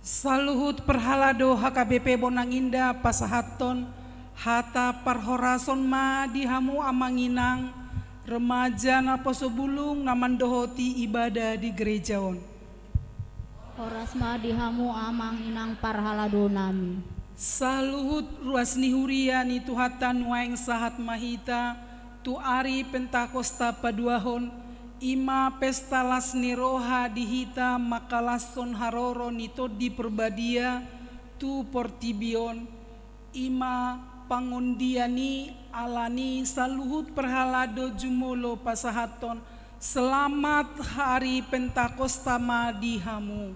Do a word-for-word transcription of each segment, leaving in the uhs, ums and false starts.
Saluhut parhalado H K B P Bonang Indah pasahathon hata parhorason ma di hamu amang inang, remaja naposo bulung na mandohoti ibadah di gereja on. Horas ma di hamu amang inang parhaladonami. Saluhut ruas ni huria ni Tuhanta, nuaeng sahat ma hita tu ari Pentakosta paduahon, i ma pesta las ni roha di hita mangkalashon haroro ni Tondi Parbadia tu portibi on, i ma pangondian i. Alani saluhut parhalado jumolo pasahathon selamat ari Pentakosta ma di hamu.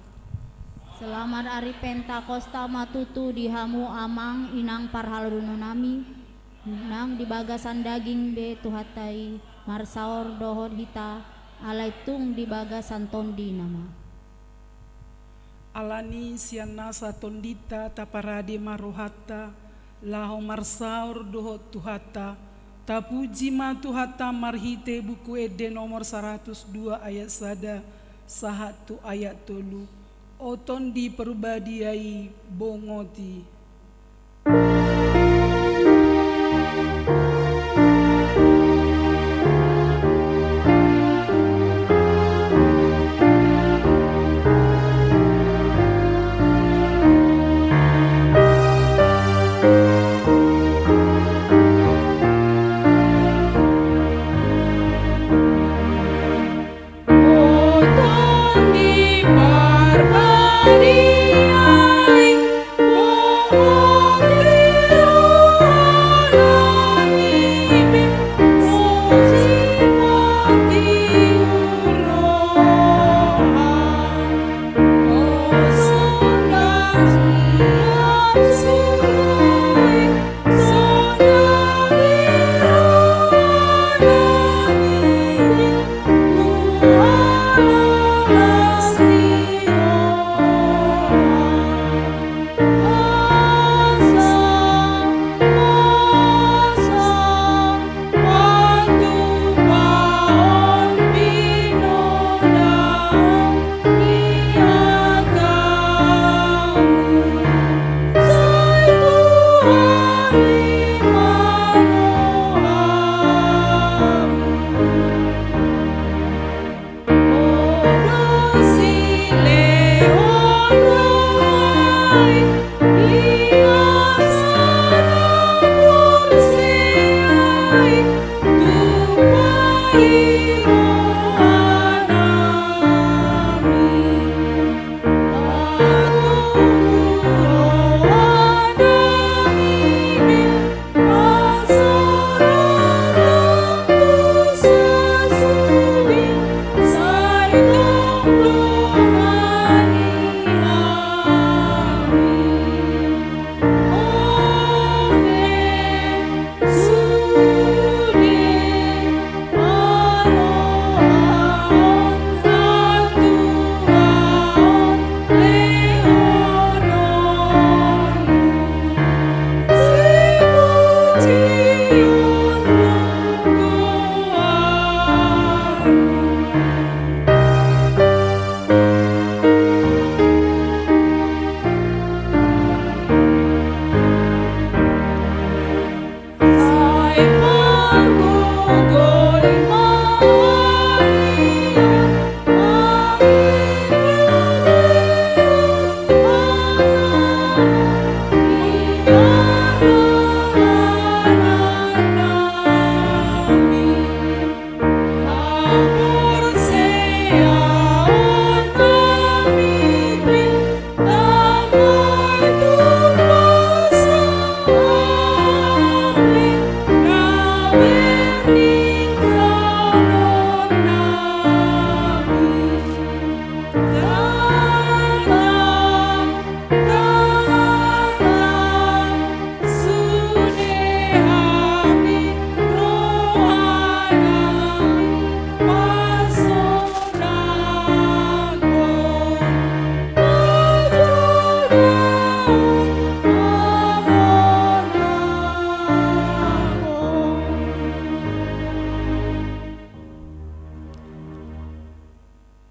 Selamat ari Pentakosta ma tutu di hamu amang inang parhaladonami. Nang di bagasan daging be Tuhanta i marsaor dohot hita, alai tung di bagasan Tondi nama. Alani sian nasa tondinta taparade ma rohanta laho marsaor dohot Tuhanta, tapuji ma Tuhanta marhite Buku Ende nomor saratus dua ayat sada sahat tu ayat tolu. O Tondi Parbadia i, bongoti.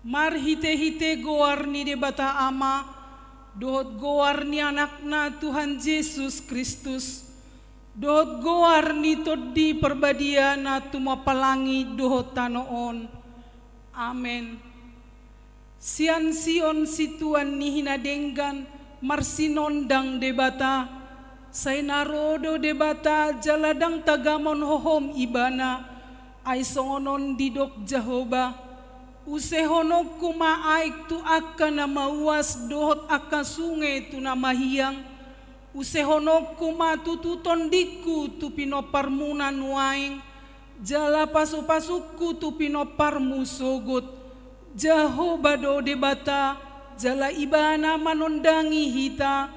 Marhitehite goar ni Debata Ama, dohot goar ni Anakna Tuhan Jesus Kristus, dohot goar ni Tondi Parbadia na tumompa langit dohot tano on. Amen. Sian Sion situan ni hinadenggan marsinondang Debata, sai na ro do Debata jala ndang tagamon hohom Ibana, ai songon on didok Jahowa: Usehononku ma aek tu angka na mauas dohot angka sunge tu na mahiang, usehononku ma tutu tondingku tu pinomparmuna nuaeng, jala pasupasungku tu pinomparmu sogot. Jahowa do Debata, jala Ibana manondangi hita.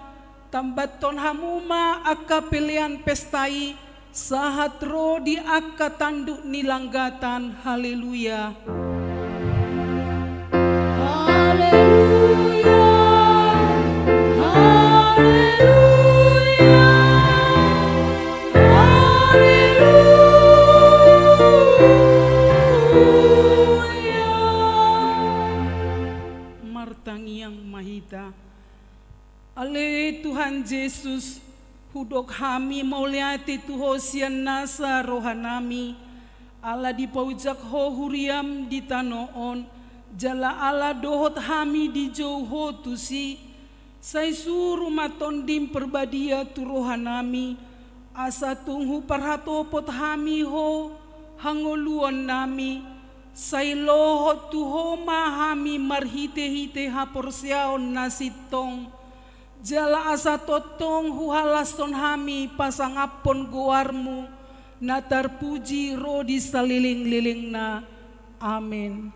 Tambathon hamu ma angka pelean pesta i, sahat ro di angka tanduk ni langgatan. Haleluya. Haleluya. Haleluya. Haleluya. Martangiang ma hita. Ale Tuhan Jesus, hudok hami mauliate tu Ho sian nasa rohanami, ala dipaujak Ho huriam di tano on, jala ala dohot hami dijou Ho tusi, sai suru ma Tondim Parbadia tu rohanami, asa tung huparhatopot hami Ho hangoluannami, sai lohot tu Ho ma hami marhitehite haporseaon na sintong, jala asa tongtong huhalashon hami pasangaphon goarmu na tarpuji ro di salelenglelengna. Amen.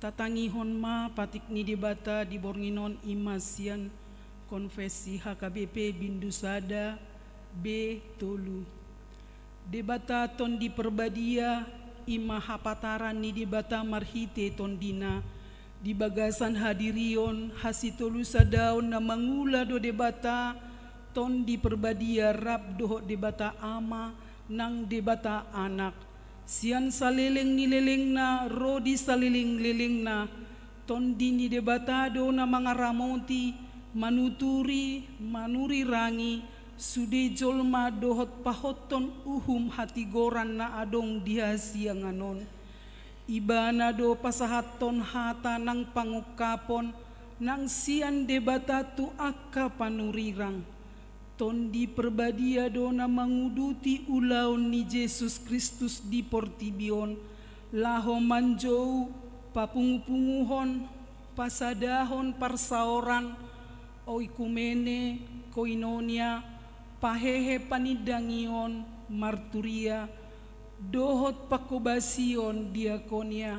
Tatangihon ma patik ni Debata di borngin on, i ma sian Konfesi H K B P bindu sada, B tolu. Debata Tondi Parbadia, i ma hapataran ni Debata marhite Tondina, di bagasan hadirion hasitolusadaon na mangula do Debata Tondi Parbadia rap dohot Debata Ama nang Debata Anak, sian saleleng ni lelengna ro di saleleng lelengna. Tondi ni Debata do na mangaramoti, manuturi, manurirangi sude jolma dohot pahothon uhum hatigoran na adong di hasiangan on. Ibana do pasahathon hata nang pangungkapon nang sian Debata tu angka panurirang. Tondi Parbadia do na manguduti ulaon ni Jesus Kristus di portibi on, laho manjou papungupunguhon, pasadahon parsaoran, oikumene, koinonia, pahehe panindangion, marturia, dohot pangkobasion, diakonia,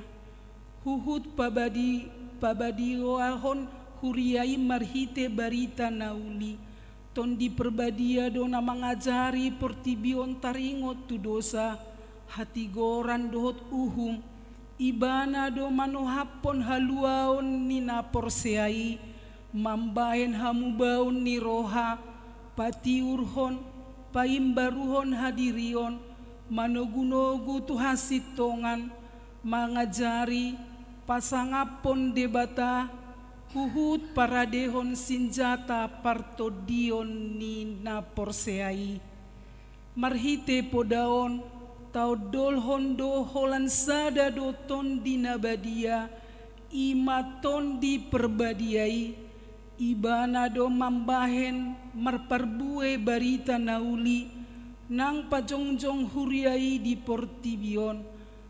huhut pabadi-, pabadiahon huria i marhite barita na uli. Tondi Parbadia do na mangajari portibi on taringot tu dosa, hatigoran dohot uhum. Ibana do manohaphon haluaon ni na porsea i, mambahen hamubaon ni roha, patiurhon, paimbaruhon hadirion, manogunogu tu hasintongan, mangajari, pasangaphon Debata, huhut paradehon sinjata partondion ni na porsea i. Marhite poda on, taondolhon do holan sada do Tondi na badia, i ma Tondi Parbadia i. Ibana do mambahen marparbue barita na uli, nang pajongjong huria i di portibi on.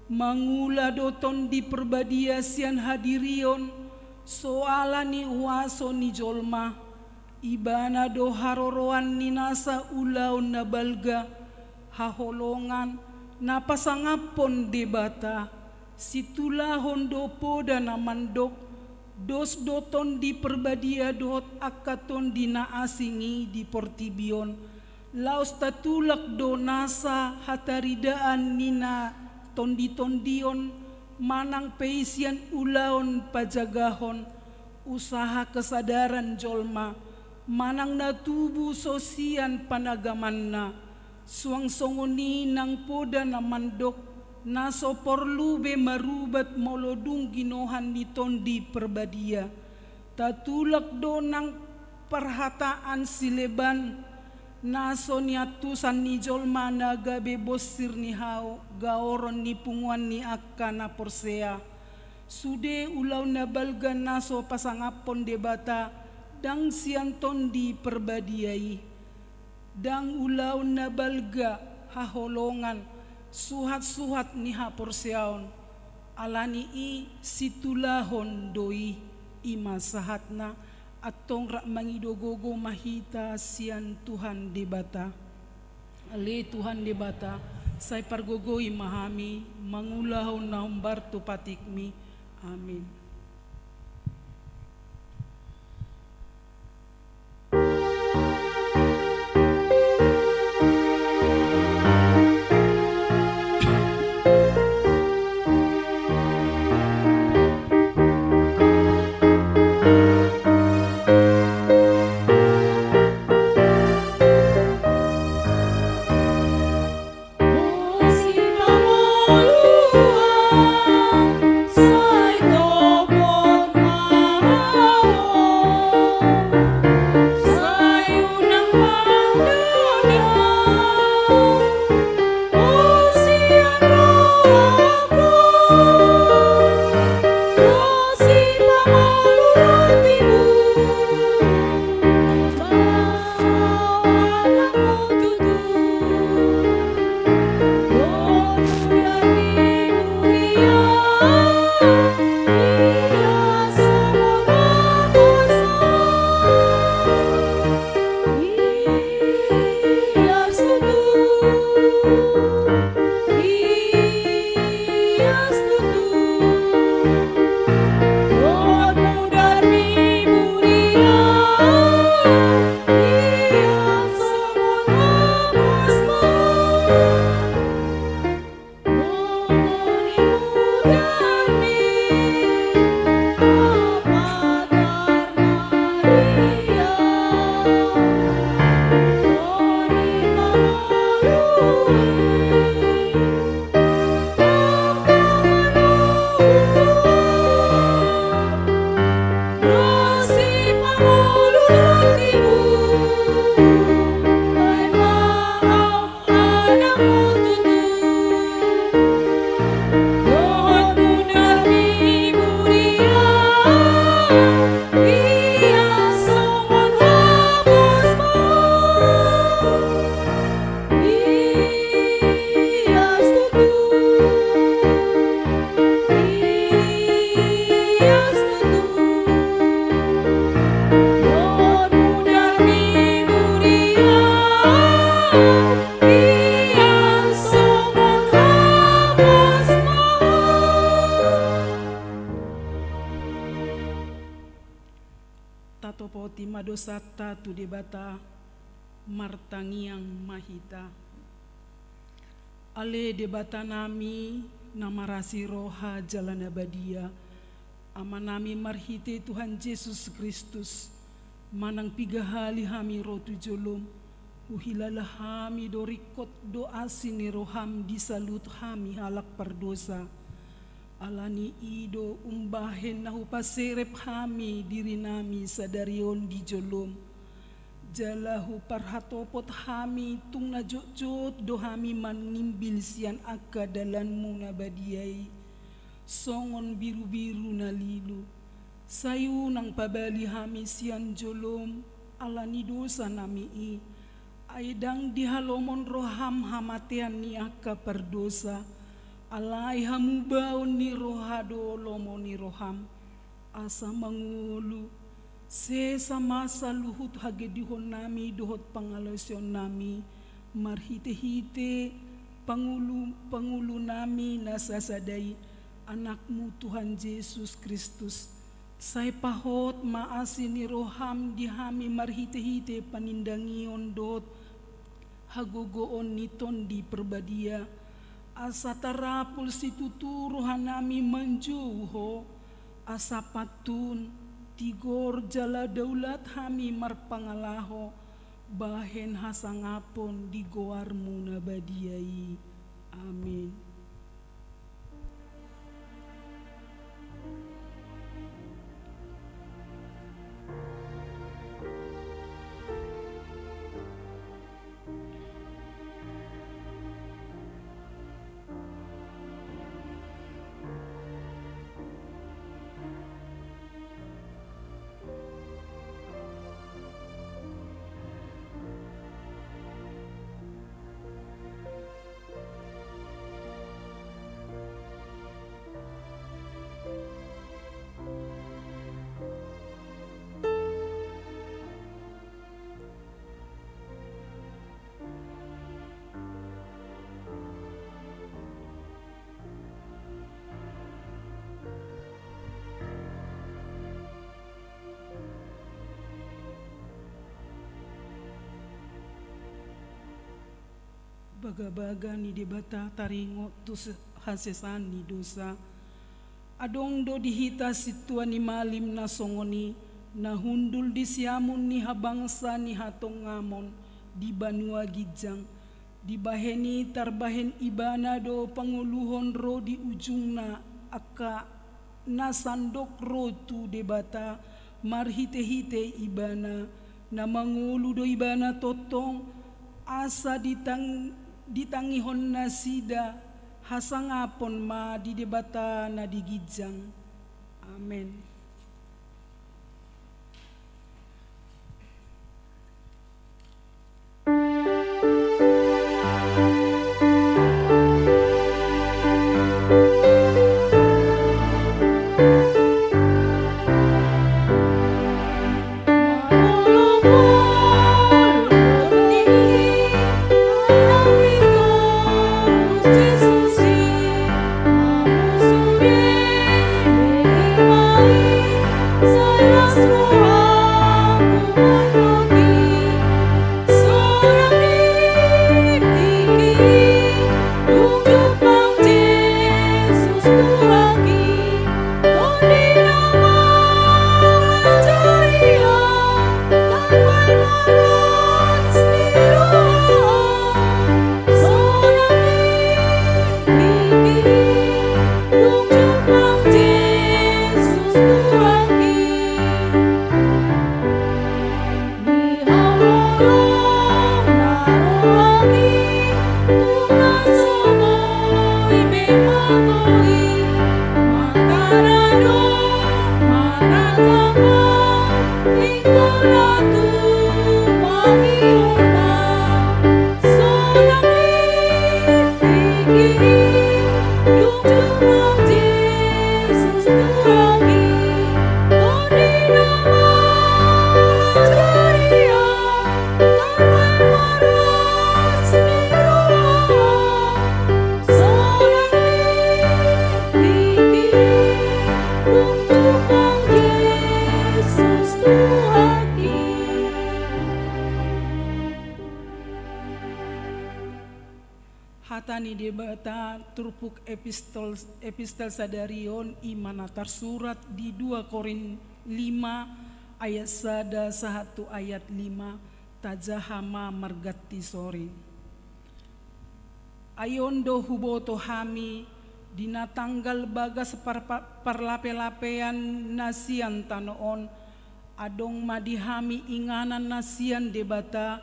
Mangula do Tondi Parbadia sian hadirion, so ala ni uaso ni jolma. Ibana do haroroan ni nasa ulaon na balga, haholongan, na pasangaphon Debata. Situlahon do poda na mandok, dos do Tondi Parbadia dohot angka tondi na asing i di portibi on, laos tatulak do nasa hataridaan ni na tonditondion, manang pe i sian ulaon pajagahon, usaha kesadaran jolma, manang na tubu so sian panagamanna. Suang songon i nang poda na mandok, na so porlu be marubat molo dung ginohan ni Tondi Parbadia. Tatulak do nang parhataan sileban, na so niantusan ni jolma na gabe bonsir ni hau-, gaoron ni punguan ni angka na porsea. Sude ulaon na balga na so pasangaphon Debata, ndang sian Tondi Parbadia i. Ndang ulaon na balga, haholongan, suhatsuhat ni haporseaon. Ala ni i situlahon do i, i ma sahatna. Antong rap mangido gogo ma hita sian Tuhan Debata. Ale Tuhan Debata, sai pargogoi ma hami mangulahon na hombar tu patikmi. Amin. Tima dosanta tu Debata, martangiang ma hita. Ale Debata nami, na marasi roha jala na badia, Ama nami marhite Tuhan Jesus Kristus, manang piga hali hami ro tu jolom, huhilala hami do ringkot do asi ni roham di saluhut hami halak pardosa. Ala ni i do umbahen na hupaserep hami diri nami sadari on di jolom. Jala huparhatopot hami tung na jotjot do hami manimbil sian angka dalanmu na badia i, songon birubiru na lilu. Sai unang pabali hami sian jolom ala ni dosa nami i. Ai ndang di halomon roham hamatean ni angka pardosa, alai hamubaon ni roha do lomo ni roham. Asa mangolu, sesa ma saluhut hagedihon nami dohot pangalaosion nami, marhitehite pangulu, pangulu nami na sasada i, Anakmu Tuhan Jesus Kristus. Sai pahot ma asi ni roham di hami marhitehite panindangion dohot hagogoon ni Tondi Parbadia, asa tarapul situtu roha nami manjou Ho, asa pantun, tigor jala daulat hami marpangalaho, bahen hasangapon di goarmu na badia i. Amin. Bagabaga ni Debata taringot tu se-, hasesaan ni dosa. Adong do di hita sintua ni malim na songon i, na hundul di siamun ni habangsa ni hatongamon di banua ginjang, dibahen i tarbahen ibana do pangoluhon ro di ujungna angka na sandok ro tu Debata marhitehite ibana, na mangolu do ibana tongtong, asa ditang-, ditangihon nasida hasangapon ma di Debata na di ginjang. Amen. Ni Debata turpuk epistel, epistel sadari on i ma na tarsurat di dua Korint lima ayat sada sahat tu ayat lima. Tajaha ma marganti sori. Ai on do huboto hami, di na tanggal bagas par-, par-, parlape-lapean na sian tano on, adong ma di hami inganan na sian Debata,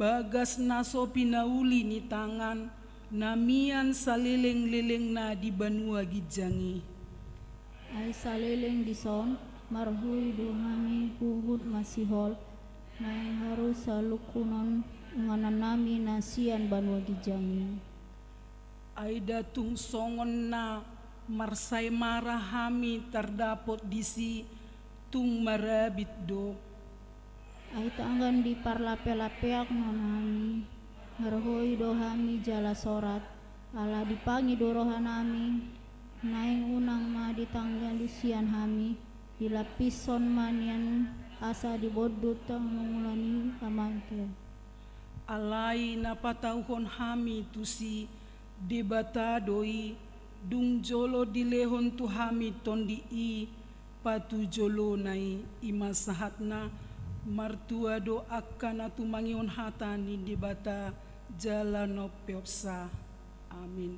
bagas na so pinauli ni tangan, na mian saleleng-lelengna di banua ginjang i. Ai saleleng dison, marhoi do hami huhut masihol, naeng harus salungkunon inganannami na sian banua ginjang i. Ai nda tung songon na marsaemara hami tardapot disi, tung marabit do. Ai tanggan di parlape-lapean on hami, marhoi do hami jala sorat, ala dipangi do rohanami, naeng unang ma ditanggan sian hami, dilampishon ma nian asa dibondut mangula ni amanta. Alai na patauhon hami tusi, Debata do i, dung jolo dilehon tu hami Tondi i, patujolona i, i ma sahatna. Martua do angka na tumangihon hata ni Debata jala na umpeopsa. Amin.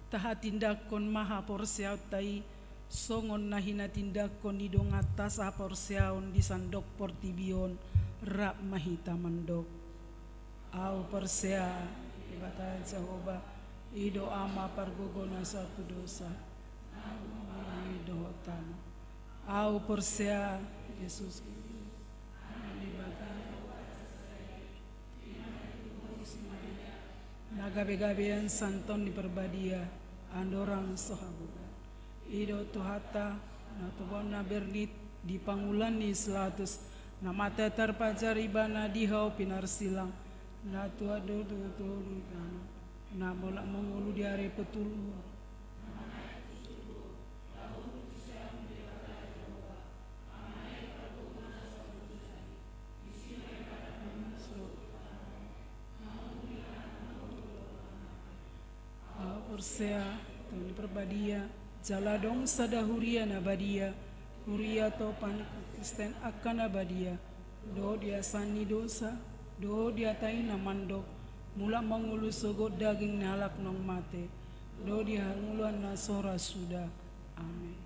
Tahatindangkon ma haporseaonta i, songon na hinatindangkon ni donganta sahaporseaon di sandok portibi on. Rap ma hita mandok. Au porsea, Debata Jahowa, i do Ama pargogo na so tu dosa. Au porsea, Debata Jahowa, i do Ama pargogo na so tu dosa. Au porsea, Debata Jahowa, i do Ama pargogo na so tu dosa. Au porsea, Jesus Kristus, Anak ni Debata, na gabegabean santon ni Parbadia, andorang so habubuhan. I do Tuhanta, na tubuan na bernit di pangulan ni si Pilatus, na mate tarpajar ibana di hau pinarsilang, na tuat do tu toru ni tano, na mulak mangolu di ari patolu. Au porsea, Parbadia, jala adong sada huria na badia, huria topan Kristen angka na badia, dohot di hasaan ni dosa, dohot di hata i na mandok, mulak mangolu sogot daging ni halak naung mate, dohot di hangoluan na so ra suda. Amen.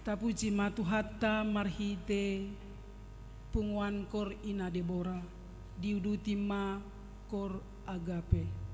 Tapuji ma Tuhanta marhite punguan Koor Ina Debora, diuduti ma Koor Agape.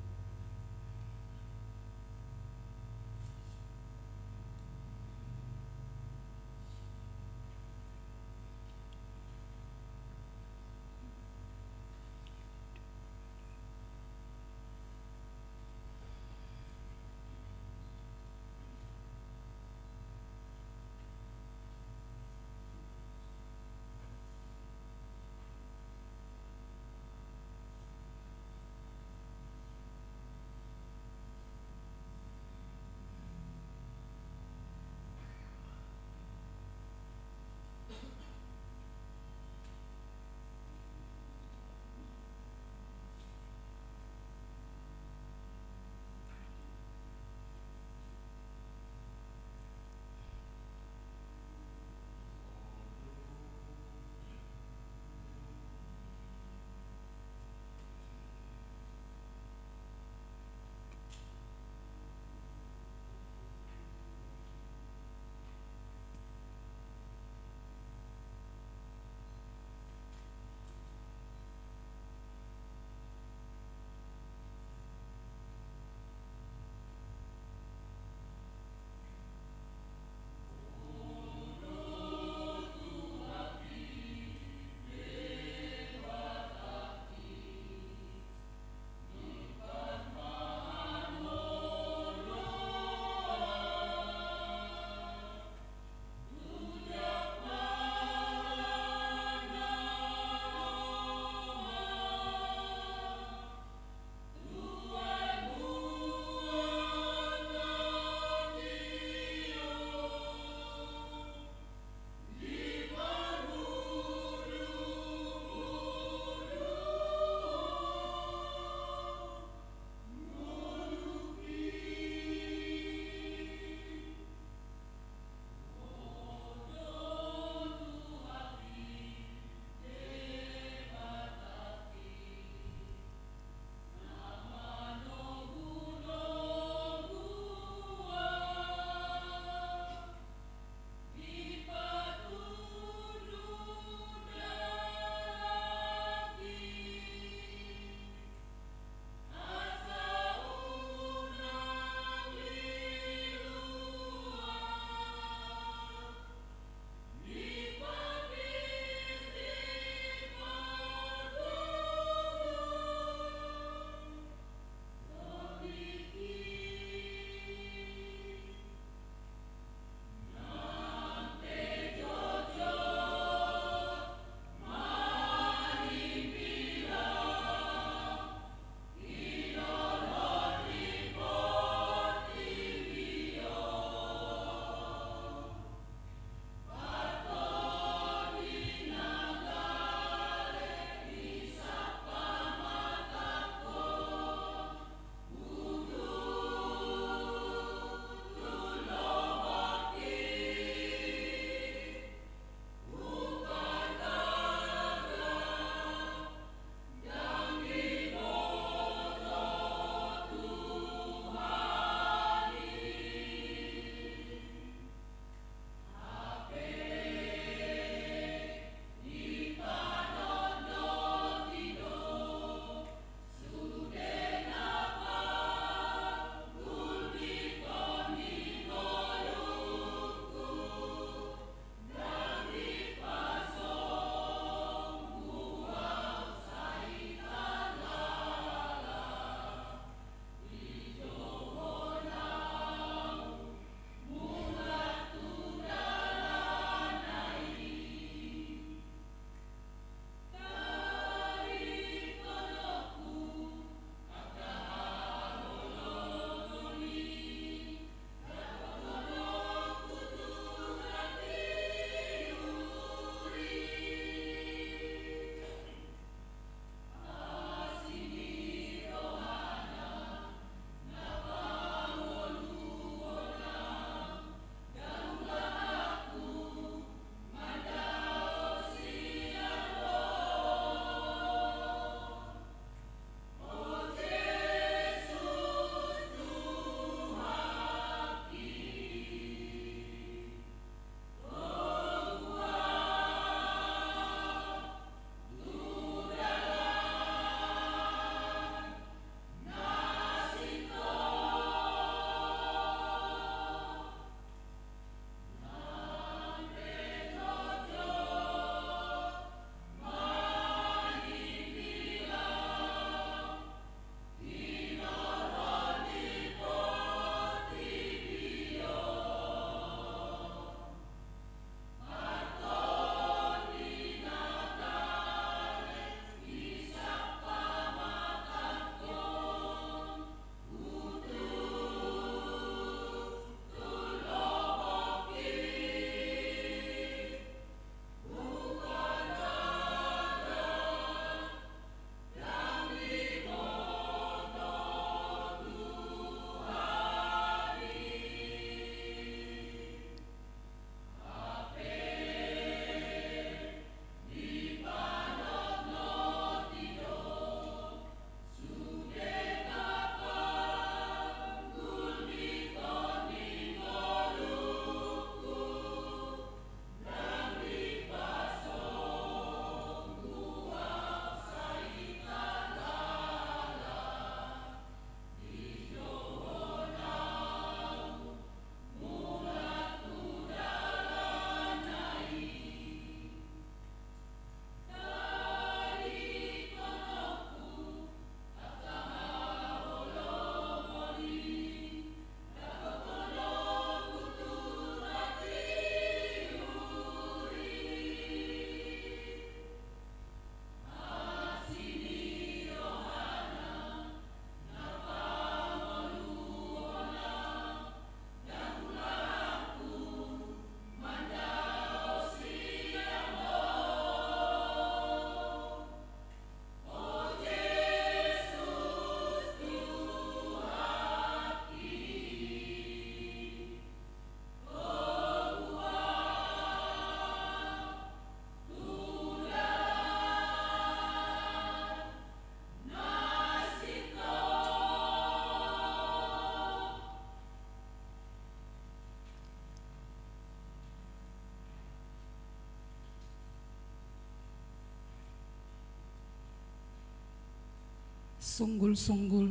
Sunggul-sunggul.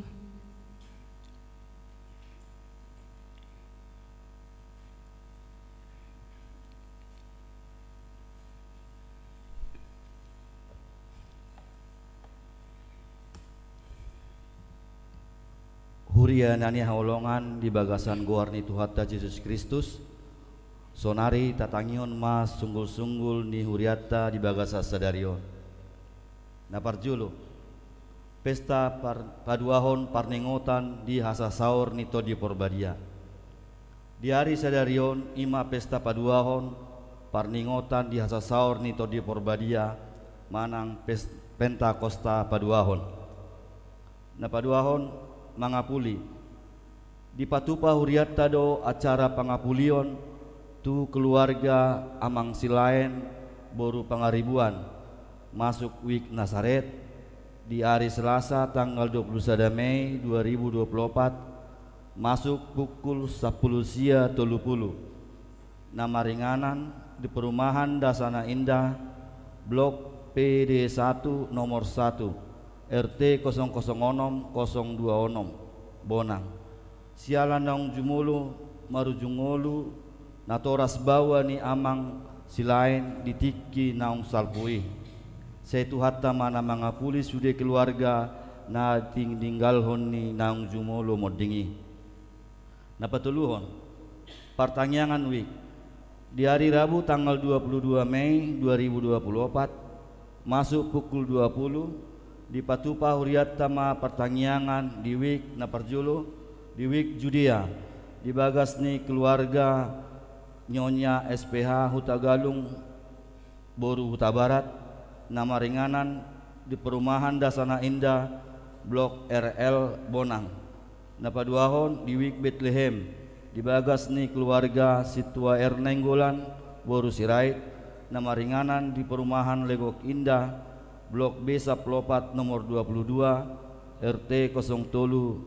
Huria na hinaholongan di bagasan goar ni Tuhanta Jesus Kristus, sonari tatangihon ma sunggul-sunggul ni hurianta di bagasan sadari on. Na parjolo, pesta par-, paduahon parningotan di hasasaor ni Tondi Porbadia. Di ari sadari on i ma pesta paduahon parningotan di hasasaor ni Tondi Porbadia manang pes-, Pentakosta paduahon. Na paduahon, mangapuli. Dipatupa hurianta do acara pangapulion tu keluarga Amang Silaen boru Pangaribuan, masuk wijk Nasaret, di ari Selasa tanggal dua puluh sada Mei dua ribu dua puluh opat, masuk pukul sampulu sia tolu pulu. Na maringanan di Perumahan Dasana Indah, Blok P D satu, nomor satu, R T kosong kosong onom kosong dua onom, Bonang. Siala naung jumolo marujung ngolu natoras baoa ni Amang Silaen di tingki naung salpu i. Sai Tuhanta ma na mangapuli sude keluarga na tininggalhon ni naung jumolo monding i. Na patoluhon, partangiangan wijk. Di ari Rabu tanggal dua puluh dua Mei dua ribu dua puluh opat, masuk pukul dua puluh, dipatupa hurianta ma partangiangan di wijk na parjolo, di wijk Judea, di bagas ni keluarga Nyonya S P H Hutagalung, boru Hutabarat, na maringanan di Perumahan Dasana Indah, Blok R L, Bonang. Na paduahon di wijk Betlehem, di bagas ni keluarga Sintua R Nainggolan, boru Sirait, na maringanan di Perumahan Legok Indah, Blok B sampulu opat, nomor dua puluh dua, R T kosong tolu,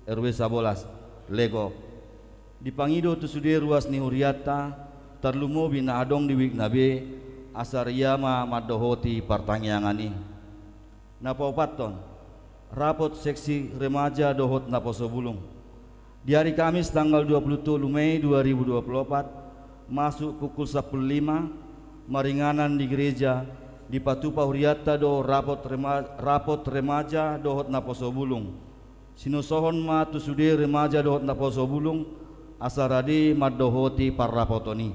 R W sabolas, Legok. Dipangido tu sude ruas ni hurianta, tarlumobi na adong di wijk na be, asa ria ma mandohoti partangiangan i. Na paopathon, rapot seksi remaja dohot naposo bulung. Di ari Kamis tanggal dua puluh tolu Mei dua ribu dua puluh opat, masuk pukul sampulu lima, maringanan di gereja, dipatupa hurianta do rapot rema-, rapot remaja dohot naposo bulung. Sinosohon ma tu sude remaja dohot naposo bulung, asa rade mandohoti parrapoton i.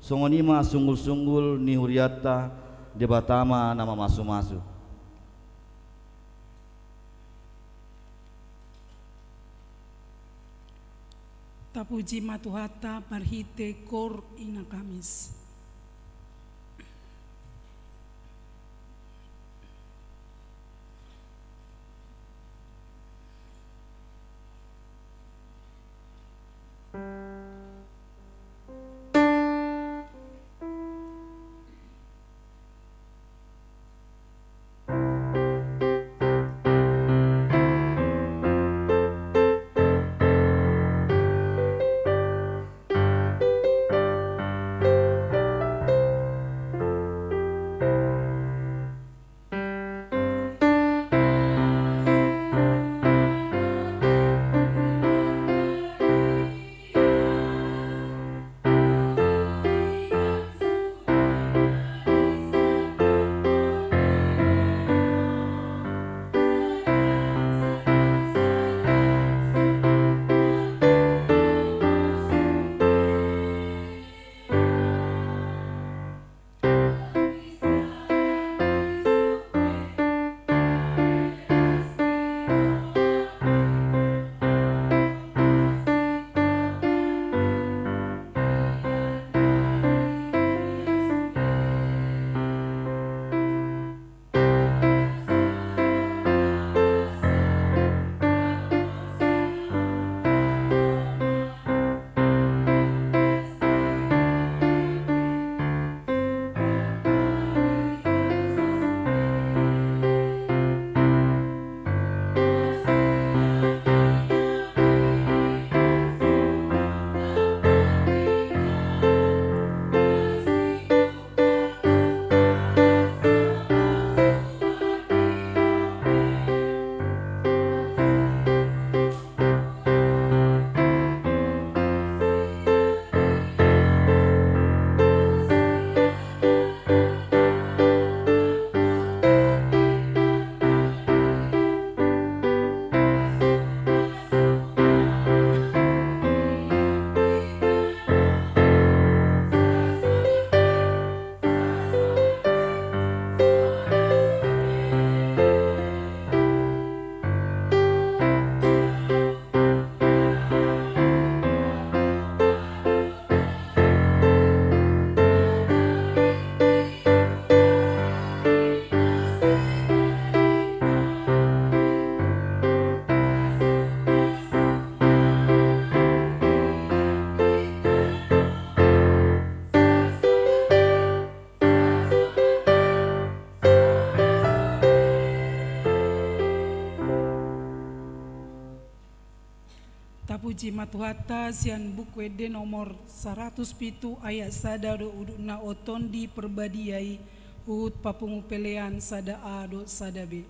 Songon i ma sunggul-sunggul ni hurianta, Debata ma na mamasumasu. Tapuji ma Tuhanta marhite koor i na Kamis. Sima Tuhanta sian Buku Ende nomor saratus pitu ayat sada dohot udutna, o Tondi Parbadia i, huhut papungu pelean sada A dohot sada B.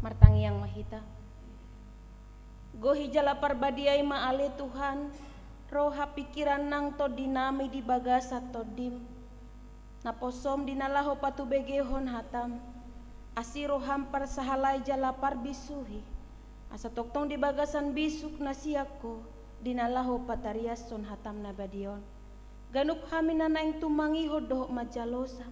Martangiang ma hita. Gohi jala parbadia i ma ale Tuhan, roha, pikiran nang tondinami di bagasan Tondim. Naposom di na laho patubegehon hatam, asi roham parsahalai jala parbisuhi, asa tongtong di bagasan bisuk na sian Ho, di na laho patariashon hatam na badia on. Ganup hami na naeng tumangihon dohot manjalosa,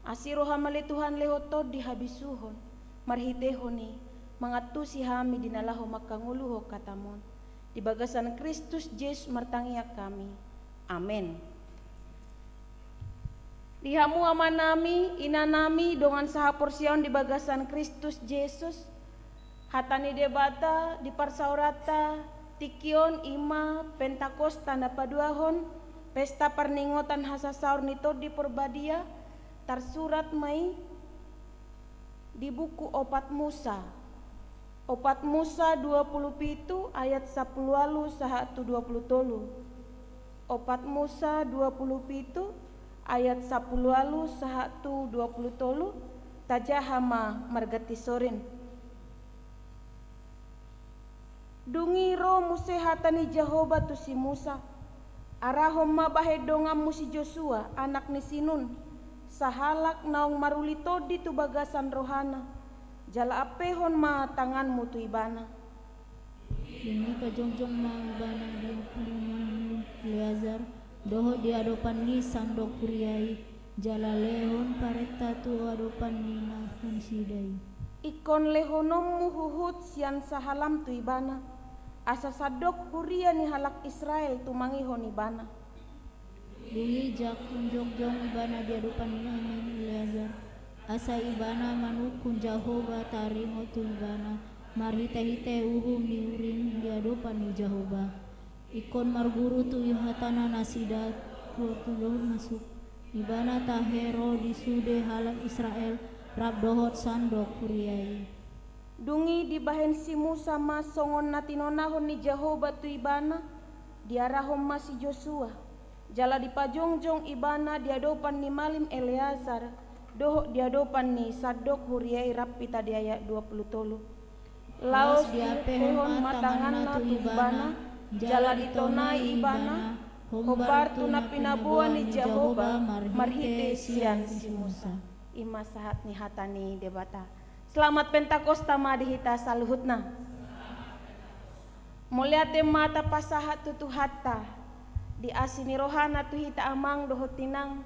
asi roham ale Tuhan lehon tondi habisuhon, marhitehon i, mangantusi hami di na laho mangkangoluhon hatam on. Di bagasan Kristus Jesus martangiang hami. Amen. Di hamu amanami, inanami, dongan sahaporseaon di bagasan Kristus Jesus, hata ni Debata di parsaoranta tingki on i ma Pentakosta na paduahon, pesta parningotan hasasaor ni Tondi Parbadia, tarsurat ma i di buku Opat Musa. Opat Musa dua pulu pitu ayat sampulu ualu sahat tu dua pulu tolu. Opat Musa dua pulu pitu ayat sampulu ualu sahat tu dua pulu tolu, tajaha ma marganti sorin. Dung i ro muse hata ni Jahowa tu si Musa, arahon ma bahen donganmu si Josua, anak ni si Nun, sahalak naung maruli tondi tu bagasan rohana, jala ampehon ma tanganmu tu ibana. Dung i pajongjong ma ibana di adopan ni inanmu Eleazar, dohot di adopan ni sandok huria i, jala lehon parenta tu adopan ni nasida i. Ingkon lehononmu huhut sian sahalam tu ibana, asa sandok huria ni halak Israel tumangihon ibana. Dung i jongjong ibana di adopan ni inanmu Eleazar, asa ibana manungkun Jahowa taringot tu ibana, marhite-hite uhum ni urim di adopan ni Jahowa. Ingkon marguru tu i hatana nasida, tu dohot masuk. Ibana tahe ro di sude halak Israel, rap dohot sandok huria i. Dung i dibahen si Musa ma songon na tinonahon ni Jahowa tu ibana, diarahon ma si Josua, jala dipajongjong ibana di adopan ni malim Eleasar, dohot di adopan ni sandok huria i, rap hita di ayat dua pulu tolu. Laos diapehon ma tanganna tu ibana, jala ditonai ibana, hombar tu na pinaboa ni Jahowa marhite sian si Musa. I ma sahat ni hata ni Debata. Selamat Pentakosta ma di hita saluhutna. Mauliate ma tapasahat tu Tuhanta, di asi ni rohana tu hita amang dohot inang,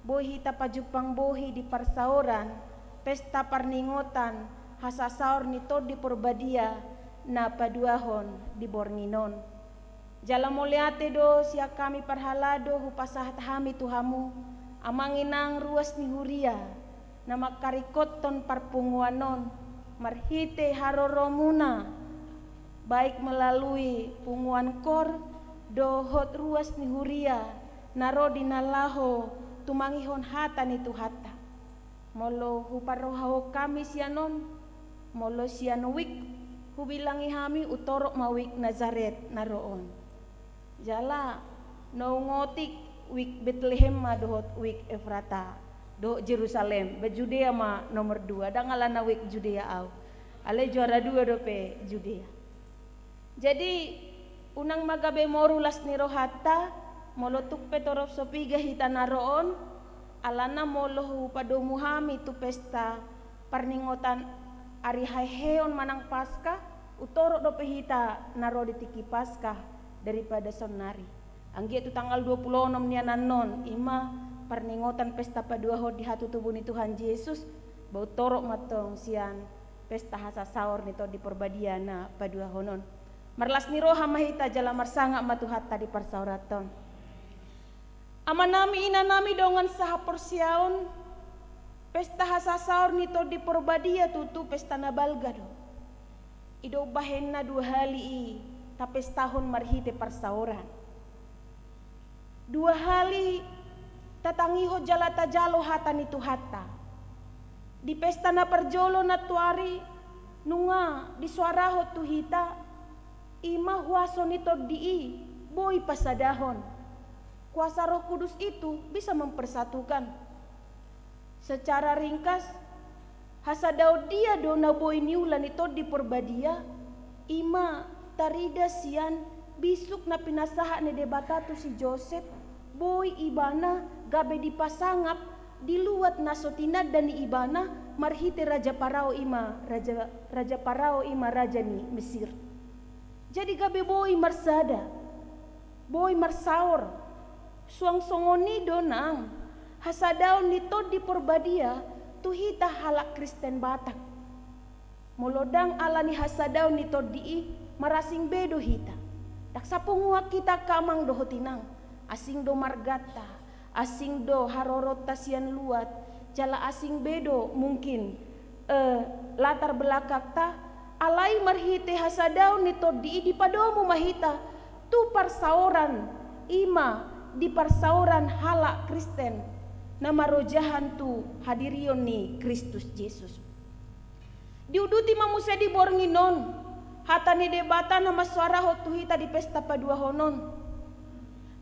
boi hita pajumpang bohi di parsaoran, pesta parningotan, hasasaor ni Tondi Porbadia, na paduahon di borngin on. Jala mauliate do sian hami parhalado hupasahat hami tu hamu, amang inang ruas ni huria, na mangkaringkothon parpunguan on, marhite haroromuna, baik melalui punguan kor, dohot ruas ni huria, na ro di na laho tumangihon hata ni Tuhanta. Molo huparrohahon hami sian on, molo sian wijk, hubilangi hami utorop ma wijk Nazaret na ro on. Jala, naung otik wijk Betlehem ma dohot wijk Efrata, dohot Jerusalem, ba Judea ma nomor dua, ndang alana wijk Judea au. Alai juara dua dope Judea. Jadi, unang ma gabe moru las ni rohanta, molo tung pe torop so piga hita na ro on, alana molo hupadomu hami tu pesta parningotan ari haheheon manang Paska, utorop dope hita na ro di tingki Paska daripada saonnari. Anggiat tu tanggal dua pulu onom nian annon, i ma parningotan pesta paduahon di hatutubu ni Tuhan Jesus, ba utorop ma antong sian pesta hasasaor ni Tondi Porbadia na paduahon on. Marlas ni roha ma hita jala marsangap ma Tuhanta di parsaoranta on. Amanami, inanami, dongan sahaporseaon, pesta hasasaor ni Tondi Porbadia tutu pesta na balga do. I do umbahenna dua hali i tapestahon marhite parsaoran. Dua hali tatangihon jala tajalo hata ni Tuhanta. Di pesta na parjolo nantoari nunga disoarahon tu hita, i ma huaso ni Tondi i boi pasadahon. Kuasa Roh Kudus itu bisa mempersatukan. Secara ringkas, hasadaon dia do na boi niula ni Tondi Porbadia, i ma tarida sian bisuk na pinasahat ni Debata tu si Josep, boi ibana gabe dipasangap di luat na so tinanda ni ibana marhite Raja Parao i ma, Raja, Raja Parao i ma raja ni Mesir. Jadi gabe boi marsada, boi marsaor. Suang songon i do nang hasadaon ni Tondi Porbadia tu hita halak Kristen Batak. Molo ndang ala ni hasadaon ni Tondi i, marasing be do hita. Ndang sapunguan hita angka amang dohot inang, asing do marganta, asing do haroronta sian luat, jala asing be do mungkin, eh, latar belakangta, alai marhite hasadaon ni Tondi i dipadomu ma hita tu parsaoran, i ma di parsaoran halak Kristen na marojahan tu hadirion ni Kristus Jesus. Diuduti ma muse di borngin on hata ni Debata na mansoarahon tu hita di pesta paduahon on.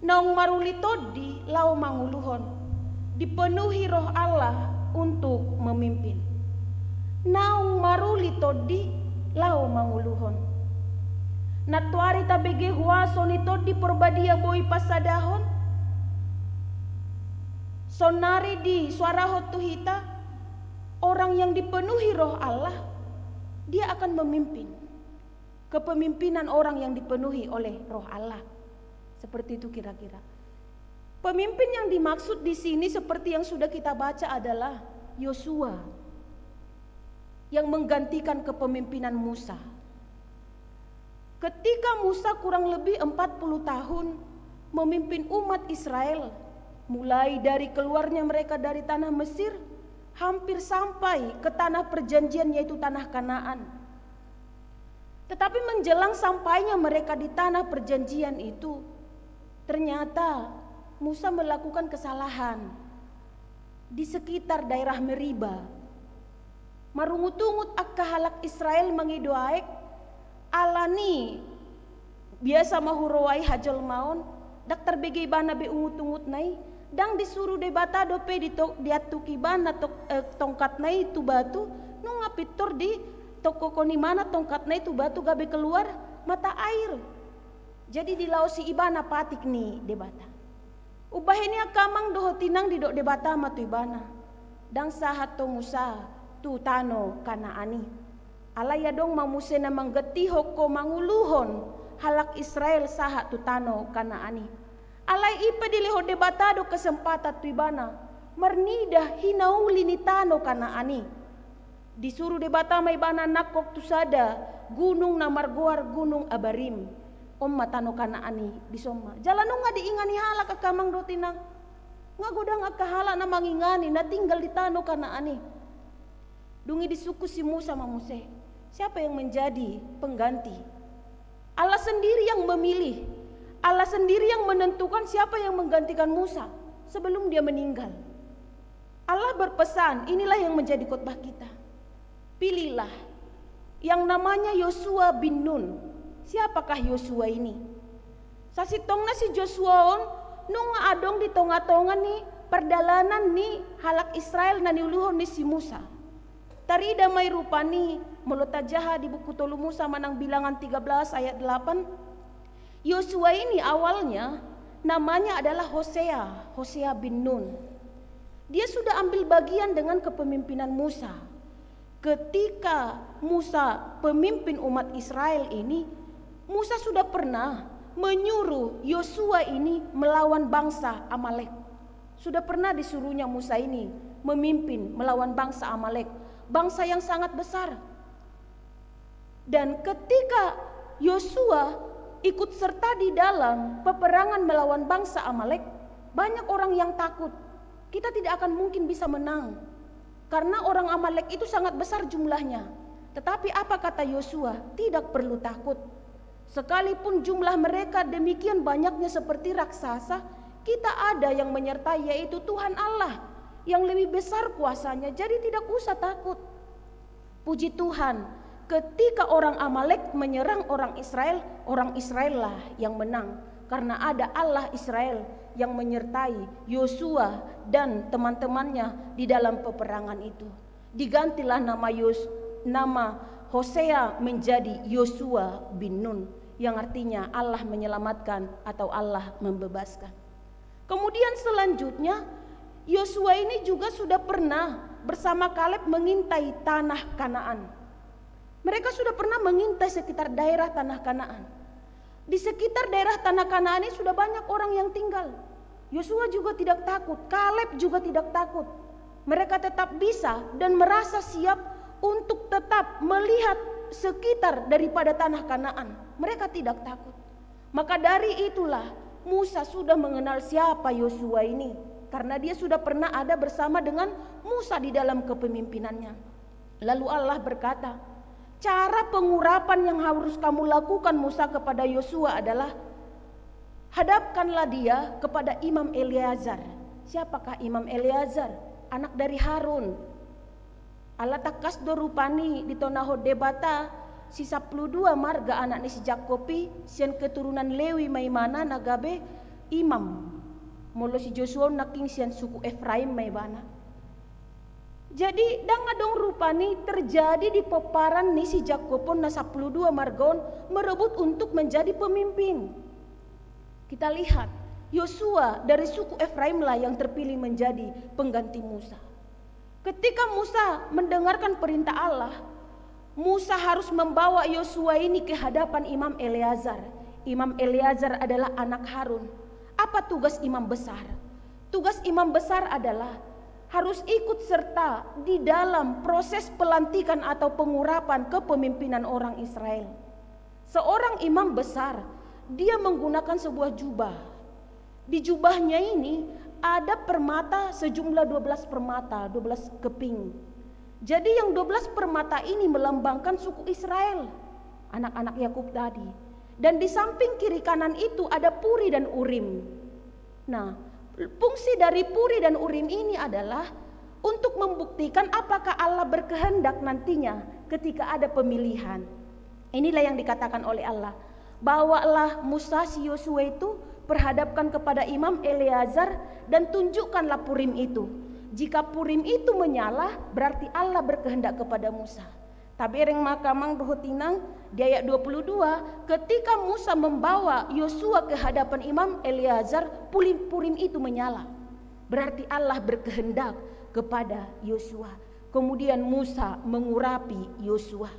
Naung maruli tondi laho manguluhon, dipenuhi Roh Allah untuk memimpin. Naung maruli tondi laho manguluhon. Nantoari tabege huaso ni Tondi Porbadia boi pasadahon, saonnari disoarahon tu hita, orang yang dipenuhi Roh Allah, dia akan memimpin. Kepemimpinan orang yang dipenuhi oleh Roh Allah. Seperti itu kira-kira. Pemimpin yang dimaksud di sini seperti yang sudah kita baca adalah Yosua yang menggantikan kepemimpinan Musa. Ketika Musa kurang lebih empat puluh tahun memimpin umat Israel, mulai dari keluarnya mereka dari tanah Mesir, hampir sampai ke tanah perjanjian, yaitu tanah Kanaan. Tetapi menjelang sampainya mereka di tanah perjanjian itu, ternyata Musa melakukan kesalahan di sekitar daerah Meriba. Marungut-ungut angka halak Israel mangido aek, alani biasa ma huroai hajolmaon, ndang tarbege ibana be ungut-ungutna i, ndang disuru Debata dope di to-, diantuk ibana tok-, eh, tongkatna i tu batu, nunga pintor ditongkokhon ibana tongkatna i tu batu gabe keluar mata air. Jadi dilaosi ibana patik ni Debata. Umbahen i angka amang dohot inang, didok Debata ma tu ibana: Ndang sahat ho Musa tu tano Kanaan i. Alai adong ma muse na manggantihon ho manguluhon halak Israel sahat tu tano Kanaan i. Alai i pe dilehon Debata do kesempatan tu ibana marnida hinauli ni tano Kanaan i. Disuru Debata ma ibana nangkok tu sada gunung na margoar Gunung Abarim. On ma tano Kanaan i, dison ma. Jala nunga diingani halak angka amang dohot inang. Nga godang angka halak na mangingani, na tinggal di tano Kanaan i. Dung i disungkun si Musa ma muse, siapa yang menjadi pengganti? Allah sendiri yang memilih, Allah sendiri yang menentukan siapa yang menggantikan Musa sebelum dia meninggal. Allah berpesan, inilah yang menjadi khotbah kita. Pilihlah yang namanya Yosua bin Nun. Siapakah Yosua ini? Sasintongna si Josua on nunga adong di tonga-tonga ni pardalanan ni halak Israel na niuluhon ni si Musa. Tarida ma i rupani, molo tajaha di buku tolu Musa manang Bilangan tiga belas ayat delapan, Yosua ini awalnya namanya adalah Hosea, Hosea bin Nun. Dia sudah ambil bagian dengan kepemimpinan Musa. Ketika Musa pemimpin umat Israel ini, Musa sudah pernah menyuruh Yosua ini melawan bangsa Amalek. Sudah pernah disuruhnya Musa ini memimpin melawan bangsa Amalek, bangsa yang sangat besar. Dan ketika Yosua ikut serta di dalam peperangan melawan bangsa Amalek, banyak orang yang takut. Kita tidak akan mungkin bisa menang, karena orang Amalek itu sangat besar jumlahnya. Tetapi apa kata Yosua? Tidak perlu takut. Sekalipun jumlah mereka demikian banyaknya seperti raksasa, kita ada yang menyertai, yaitu Tuhan Allah yang lebih besar kuasa-Nya. Jadi tidak usah takut. Puji Tuhan, ketika orang Amalek menyerang orang Israel, orang Israel lah yang menang. Karena ada Allah Israel yang menyertai Yosua dan teman-temannya di dalam peperangan itu. Digantilah nama Yos-, nama Hosea menjadi Yosua bin Nun, yang artinya Allah menyelamatkan atau Allah membebaskan. Kemudian selanjutnya, Yosua ini juga sudah pernah bersama Kaleb mengintai tanah Kanaan. Mereka sudah pernah mengintai sekitar daerah tanah Kanaan. Di sekitar daerah tanah Kanaan ini sudah banyak orang yang tinggal. Yosua juga tidak takut, Kaleb juga tidak takut. Mereka tetap bisa dan merasa siap untuk tetap melihat sekitar daripada tanah Kanaan. Mereka tidak takut. Maka dari itulah Musa sudah mengenal siapa Yosua ini, karena dia sudah pernah ada bersama dengan Musa di dalam kepemimpinannya. Lalu Allah berkata, cara pengurapan yang harus kamu lakukan, Musa, kepada Yosua adalah hadapkanlah dia kepada Imam Eleazar. Siapakah Imam Eleazar? Anak dari Harun. Ala tangkas do rupani ditonahon Debata si sampulu dua marga anak ni si Jakkob i, sian keturunan Lewi ma ibana na gabe imam. Molo si Josua on nangkin sian suku Efraim ma ibana. Jadi, ndang adong rupani terjadi di pomparan ni si Jakkob on na sampulu dua marga on merebut untuk menjadi pemimpin. Kita lihat, Yosua dari suku Efraim lah yang terpilih menjadi pengganti Musa. Ketika Musa mendengarkan perintah Allah, Musa harus membawa Yosua ini ke hadapan Imam Eleazar. Imam Eleazar adalah anak Harun. Apa tugas imam besar? Tugas imam besar adalah harus ikut serta di dalam proses pelantikan atau pengurapan kepemimpinan orang Israel. Seorang imam besar, dia menggunakan sebuah jubah. Di jubahnya ini ada permata sejumlah dua belas permata, dua belas keping. Jadi, yang dua belas permata ini melambangkan suku Israel. anak-anak Yakub tadi. Dan di samping kiri kanan itu ada Puri dan Urim. Nah, fungsi dari Puri dan Urim ini adalah untuk membuktikan apakah Allah berkehendak nantinya ketika ada pemilihan. Inilah yang dikatakan oleh Allah, "Bawalah Musa si Yosua itu, perhadapkan kepada Imam Eleazar, dan tunjukkanlah Purim itu. Jika Purim itu menyala, berarti Allah berkehendak kepada Musa." Tabereng ma hamu amang dohot inang, di ayat dua puluh dua, ketika Musa membawa Yosua ke hadapan Imam Eleazar, Purim, Purim itu menyala. Berarti Allah berkehendak kepada Yosua. Kemudian Musa mengurapi Yosua.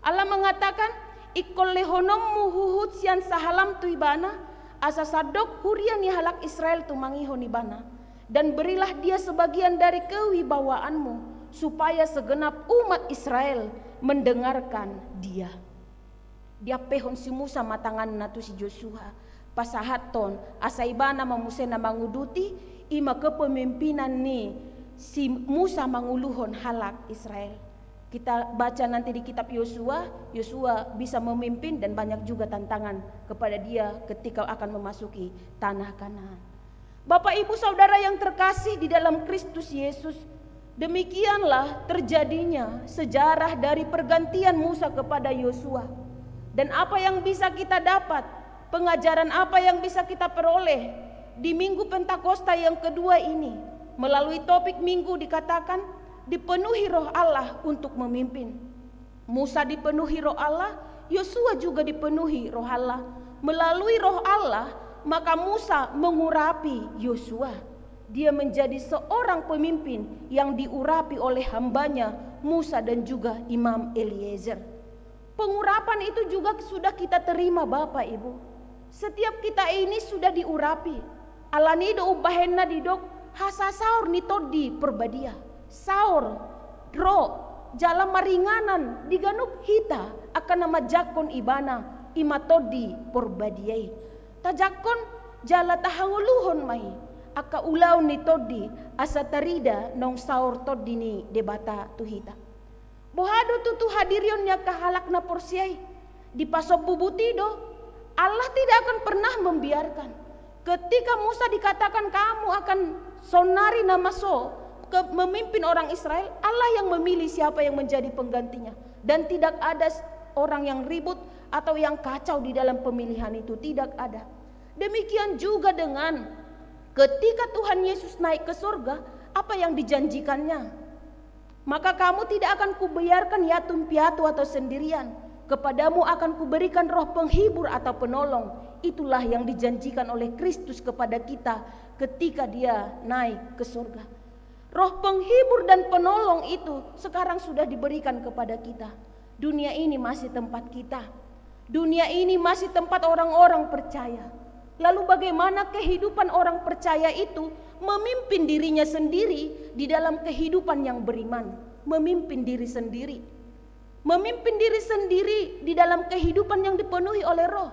Allah mengatakan, "Ingkon lehononmu huhut sian sahalm tu ibana, asa sandok huria ni halak Israel tumangihon ibana. Dan berilah dia sebagian dari kewibawaanmu, supaya segenap umat Israel mendengarkan dia." Diampehon si Musa ma tanganna tu si Yosua, pasahathon asa ibana ma muse na manguduti, i ma kepemimpinan ni si Musa manguluhon halak Israel. Kita baca nanti di kitab Yosua, Yosua bisa memimpin dan banyak juga tantangan kepada dia ketika akan memasuki tanah Kanaan. Bapak, Ibu, Saudara yang terkasih di dalam Kristus Yesus, demikianlah terjadinya sejarah dari pergantian Musa kepada Yosua. Dan apa yang bisa kita dapat, pengajaran apa yang bisa kita peroleh di Minggu Pentakosta yang kedua ini, melalui topik minggu dikatakan, dipenuhi Roh Allah untuk memimpin. Musa dipenuhi Roh Allah, Yosua juga dipenuhi Roh Allah. Melalui Roh Allah, maka Musa mengurapi Yosua. Dia menjadi seorang pemimpin yang diurapi oleh hambanya Musa dan juga Imam Eliezer. Pengurapan itu juga sudah kita terima, Bapak Ibu. Setiap kita ini sudah diurapi. Alani do umbahen na didok hasasaor ni Tondi Porbadia. Saor, ro, jala maringanan di ganup hita angka na manjangkon ibana, i ma Tondi Porbadia i. Tajangkon jala tahangoluhon ma i angka ulaon ni Tondi, asa tarida naung saor Tondi ni Debata tu hita. Boha do tutu hadirion ni angka halak na porsea i? Dipasombu buti do. Allah tidak akan pernah membiarkan. Ketika Musa dikatakan, "Kamu akan saonnari nama so ke-, memimpin orang Israel," Allah yang memilih siapa yang menjadi penggantinya. Dan tidak ada s-, orang yang ribut atau yang kacau di dalam pemilihan itu. Tidak ada. Demikian juga dengan ketika Tuhan Yesus naik ke surga, apa yang dijanjikannya? "Maka kamu tidak akan kubiarkan yatim piatu atau sendirian. Kepadamu akan kuberikan roh penghibur atau penolong." Itulah yang dijanjikan oleh Kristus kepada kita ketika dia naik ke surga. Roh penghibur dan penolong itu sekarang sudah diberikan kepada kita. Dunia ini masih tempat kita. Dunia ini masih tempat orang-orang percaya. Lalu bagaimana kehidupan orang percaya itu memimpin dirinya sendiri di dalam kehidupan yang beriman, memimpin diri sendiri. Memimpin diri sendiri di dalam kehidupan yang dipenuhi oleh Roh.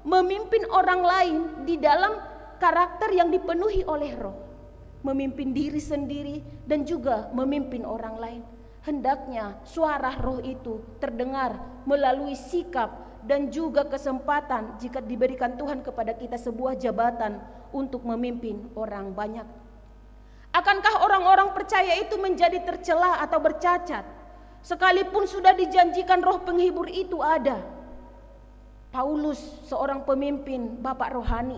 Memimpin orang lain di dalam karakter yang dipenuhi oleh Roh. Memimpin diri sendiri dan juga memimpin orang lain. Hendaknya suara Roh itu terdengar melalui sikap dan juga kesempatan jika diberikan Tuhan kepada kita sebuah jabatan untuk memimpin orang banyak. Akankah orang-orang percaya itu menjadi tercela atau bercacat, sekalipun sudah dijanjikan Roh Penghibur itu ada? Paulus, seorang pemimpin, bapak rohani,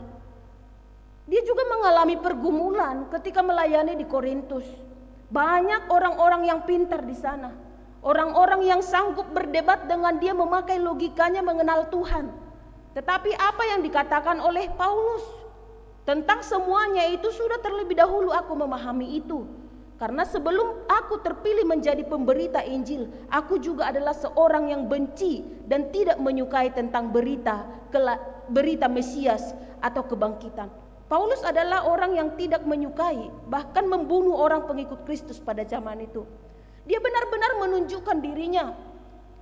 dia juga mengalami pergumulan ketika melayani di Korintus. Banyak orang-orang yang pintar di sana, orang-orang yang sanggup berdebat dengan dia, memakai logikanya mengenal Tuhan. Tetapi apa yang dikatakan oleh Paulus tentang semuanya itu, "Sudah terlebih dahulu aku memahami itu. Karena sebelum aku terpilih menjadi pemberita Injil, aku juga adalah seorang yang benci dan tidak menyukai tentang berita kela-, berita Mesias atau kebangkitan." Paulus adalah orang yang tidak menyukai, bahkan membunuh orang pengikut Kristus pada zaman itu. Dia benar-benar menunjukkan dirinya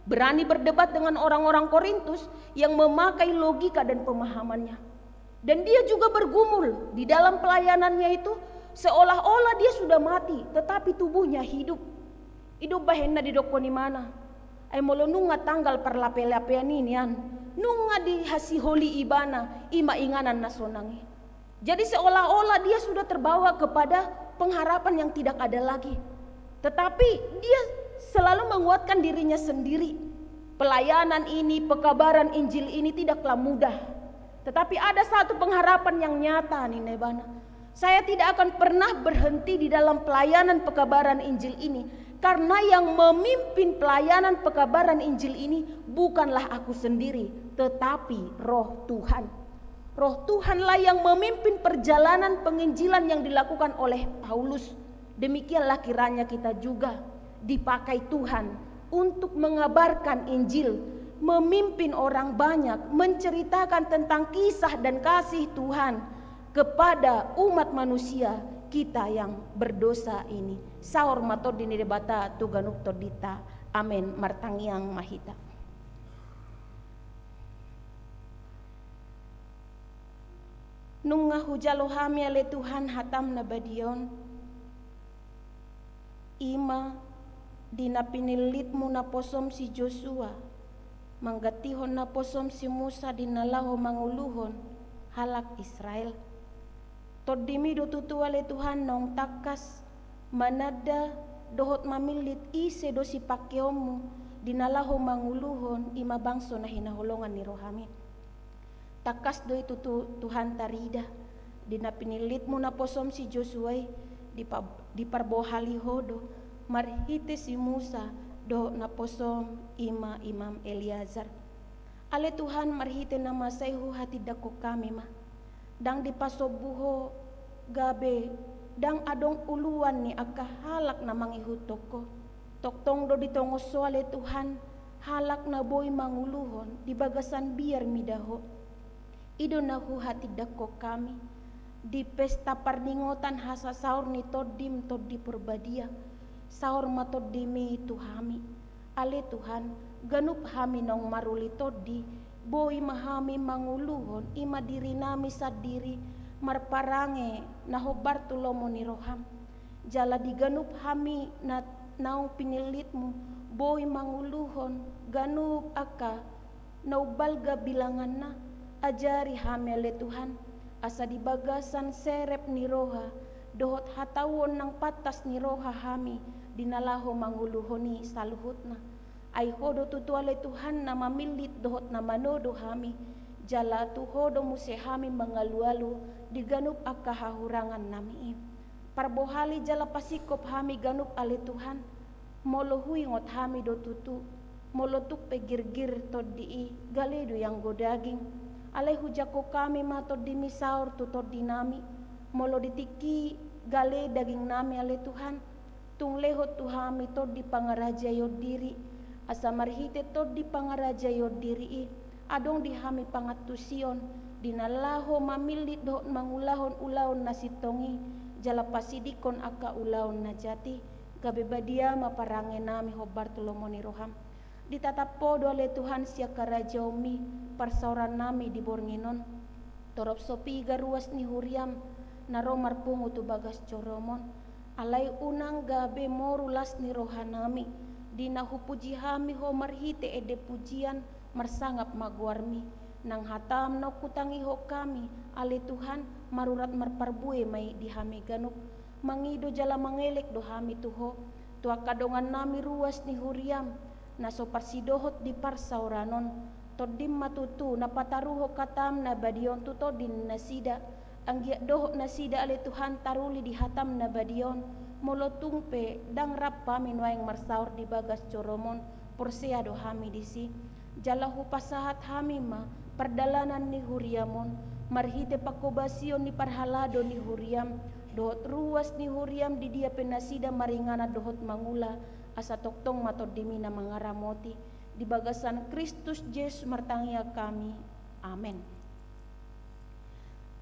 berani berdebat dengan orang-orang Korintus yang memakai logika dan pemahamannya. Dan dia juga bergumul di dalam pelayanannya itu, seolah-olah dia sudah mati, tetapi tubuhnya hidup. I do bahenna didokkon imana, Ai molo nunga tanggal parlape-lapean i nian, nunga dihasiholi ibana, i ma inganan na sonang i. Jadi seolah-olah dia sudah terbawa kepada pengharapan yang tidak ada lagi. Tetapi dia selalu menguatkan dirinya sendiri. Pelayanan ini, pekabaran Injil ini tidaklah mudah. Tetapi ada satu pengharapan yang nyata, ninna ibana. Saya tidak akan pernah berhenti di dalam pelayanan pekabaran Injil ini, karena yang memimpin pelayanan pekabaran Injil ini bukanlah aku sendiri, tetapi Roh Tuhan. Roh Tuhanlah yang memimpin perjalanan penginjilan yang dilakukan oleh Paulus. Demikianlah kiranya kita juga dipakai Tuhan untuk mengabarkan Injil, memimpin orang banyak, menceritakan tentang kisah dan kasih Tuhan kepada umat manusia kita yang berdosa ini. Saor ma Tondi ni Debata tu ganup tondinta. Amen. Martangiang ma hita. Nunga hujalo hami ale Tuhan hataM na badia on, i ma di na pinillitMu naposoM si Josua, manggantihon naposoM si Musa di na laho manguluhon halak Israel. TondiMi do tutu ale Tuhan naung tangkas mananda dohot mamillit ise do sipangkeonMu di na laho manguluhon i ma bangso na hinaholongan ni rohaMi. Tangkas do i tutu Tuhan tarida, di na pinillitMu naposoM si Josua i, dipa-, diparbohali Ho do, marhite si Musa, dohot naposoM i ma Imam Eleazar. Ale Tuhan, marhite na masa i huhatindangkon hami ma. Ndang dipasombu Ho gabe, ndang adong uluan ni angka halak na mangihuthon Ho. Tongtong do ditongos Ho ale Tuhan, halak na boi manguluhon di bagasan biar mida Ho. I do na huhatindangkon hami, di pesta parningotan hasasaor ni TondiM, Tondi Porbadia, saor ma TondiMi tu hami. Ale Tuhan, ganup hami naung maruli tondi, boi ma hami manguluhon i ma dirinami sandiri, marparange na hombar tu lomo ni rohaM. Jala di ganup hami na, naung pinillitMu, boi manguluhon ganup angka na umbalga bilanganna, ajari hami ale Tuhan, asa di bagasan serep ni roha, dohot hatauon nang pantas ni roha hami, di na laho manguluhon i saluhutna. Ai Ho do tutu ale Tuhan na mamillit dohot na manodo hami, jala tu Ho do muse hami mangalualu di ganup angka hahurangannami i. Parbohali jala pasingkop hami ganup ale Tuhan, molo huingot hami do tutu, molo tung pe girgir tondi i, gale do ianggo daging. Alai hujangkon hami ma TondiMi saor tu tondinami, molo di tingki gale dagingnami ale Tuhan, tung lehon tu hami tondi pangarajaion diri, asa marhite tondi pangarajaion diri i, adong di hami pangantusion, di na laho mamillit dohot mangulahon ulaon na sintong i, jala pasidingkon angka ulaon na jat i, gabe badia ma parangenami hombar tu lomo ni rohaM. Ditatap Ho do ale Tuhan sian harajaonMi, parsaorannami di borngin on. Torop so piga ruas ni huriaM, na ro marpungu tu bagas joroM on. Alai unang gabe moru las ni rohanami, di na hupuji hami Ho marhite ende pujian, marsangap ma goarMi. Nang hataM naung hutangihon hami, ale Tuhan, marurat marparbue ma i di hami ganup. Mangido jala mangelek do hami tu Ho, tu angka dongannami ruas ni huriaM, na so parsidohot di parsaoran on. TondiM ma tutu na pataruhon hataM na badia on tu tondi ni nasida. Anggiat dohot nasida ale Tuhan taruli di hataM na badia on, molo tung pe ndang rap hami nuaeng marsaor di bagas joroM on, porsea do hami disi. Jala hupasahat hami ma pardalanan ni huriaM on, marhite panghobasion ni parhalado ni huriaM, dohot ruas ni huriaM di dia pe nasida maringanan dohot mangula, asa tongtong ma TondiMi na mangaramoti. Di bagasan Kristus Jesus martangiang hami. Amen.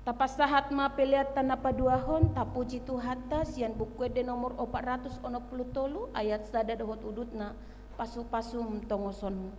Tapasahat ma peleanta na paduahon, tapuji Tuhanta, sian Buku Ende nomor opat ratus onom pulu tolu, ayat sada dohot udutna, Pasu-pasum tongosonmu.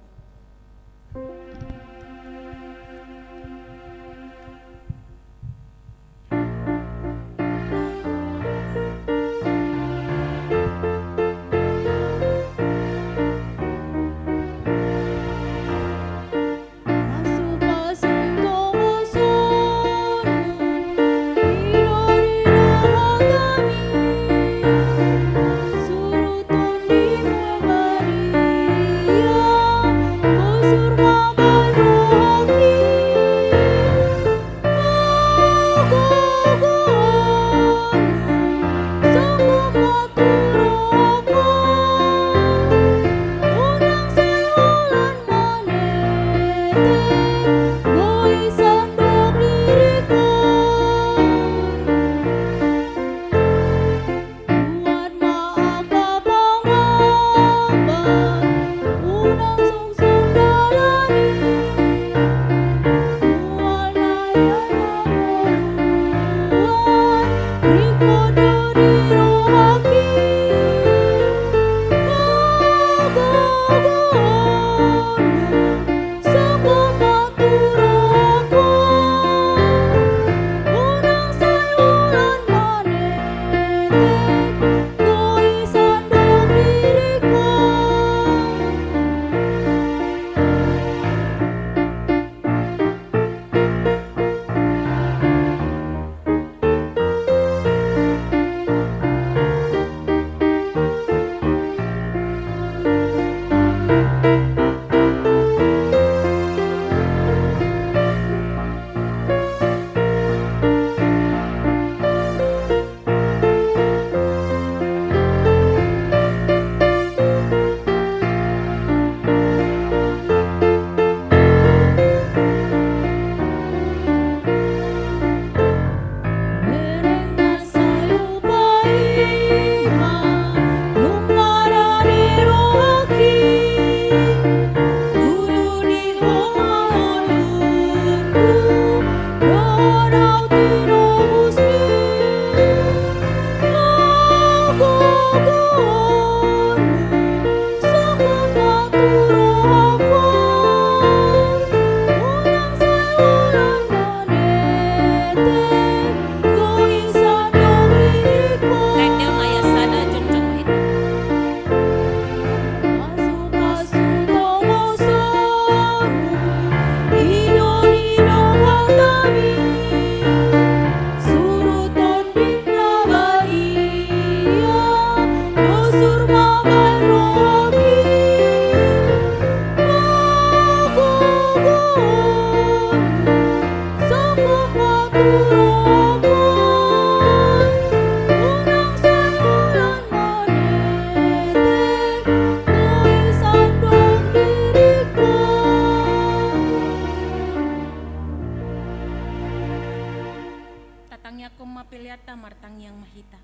Tatangiangkon ma peleanta, martangiang ma hita.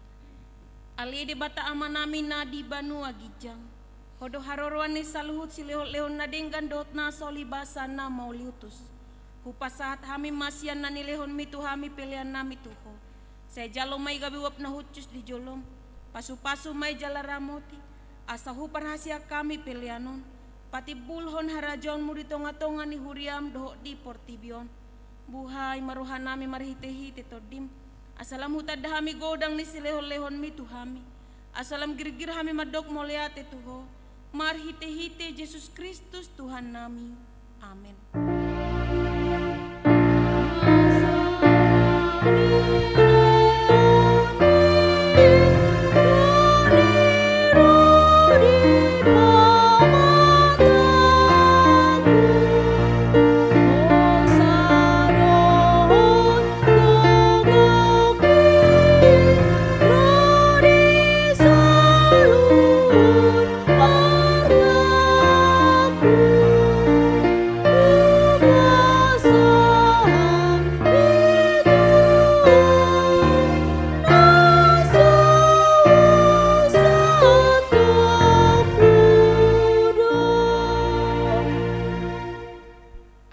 Ale Debata Amanami na di banua ginjang, Ho do haroroan ni saluhut silehonlehon na denggan dohot na so libasan na mauliutus. Hupasahat hami ma sian na nilehonmi tu hami peleannami tu Ho. Sai jalo ma i gabe uap na hushus di jolom, pasupasu ma i jala ramoti, asa huparhaseang hami pelean on, patimbulhon harajaonmu di tongatonga ni huriam dohot di portibi on. Buhai ma rohanami marhitehite Tondim, asa lam hutanda hami godang ni silehonlehonmi tu hami, asa lam girgir hami mandok mauliate tu Ho, marhitehite Jesus Kristus Tuhannami. Amen.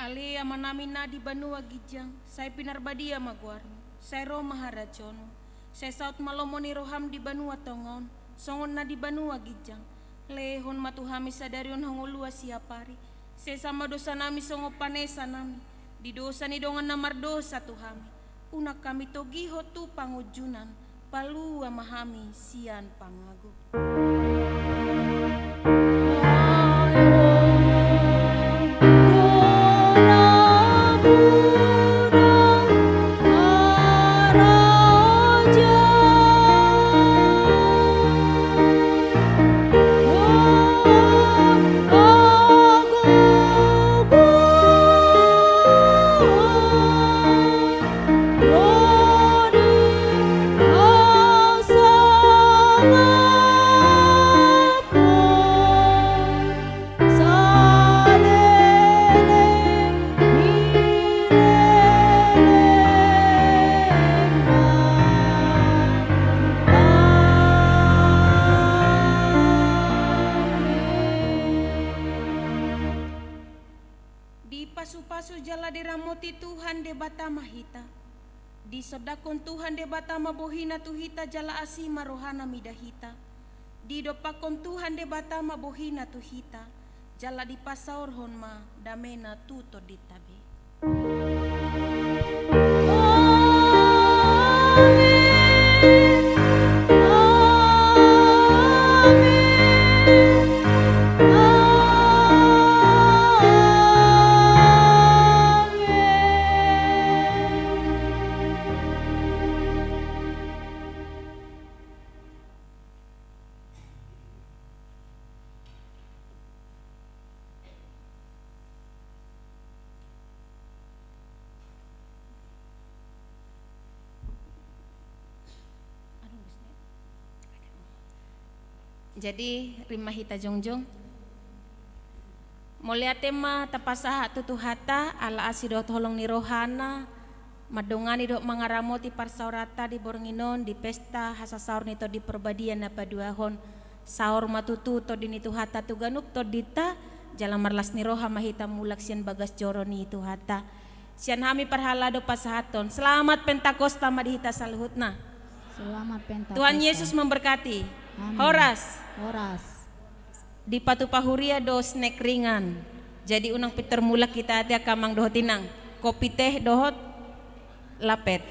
Ale Amanami na di banua ginjang, sai pinarbadia ma goarmu, sai ro ma harajaonmu, sai saut ma lomo ni roham di banua tonga on, songon na di banua ginjang. Lehon ma tu hami sadari on hangoluan siapari, sesa ma dosanami songon panesanami di dosa ni dongan na mardosa tu hami, unang hami togihon tu pangunjunan, palua ma hami sian pangago. Dipasupasu jala diramoti Tuhan Debata ma hita. Disondangkon Tuhan Debata ma bohina tu hita jala asi ma rohana mida hita. Didompakkon Tuhan Debata ma bohina tu hita, jala dipasaorhon ma damena tu tondinta be. Jadi, rima hita jongjong. Mauliate ma tapasahat tu Tuhanta, ala asi dohot holong ni rohana, mandongani dohot mangaramoti parsaoranta di borngin on, di pesta hasasaor ni Tondi Parbadia na paduahon. Saor ma tutu Tondi ni Tuhanta tu ganup tondinta, jala marlas ni roha ma hita mulak sian bagas joro ni Tuhanta. Sian hami parhalado pasahathon. Selamat Pentakosta ma di hita saluhutna. Selamat Pentakosta. Tuhan Yesus memberkati. Amin. Horas. Horas. Dipatupa huria do snack ringan. Jadi unang pintor mulak hita ate angka amang dohot inang. Kopi teh dohot lapet.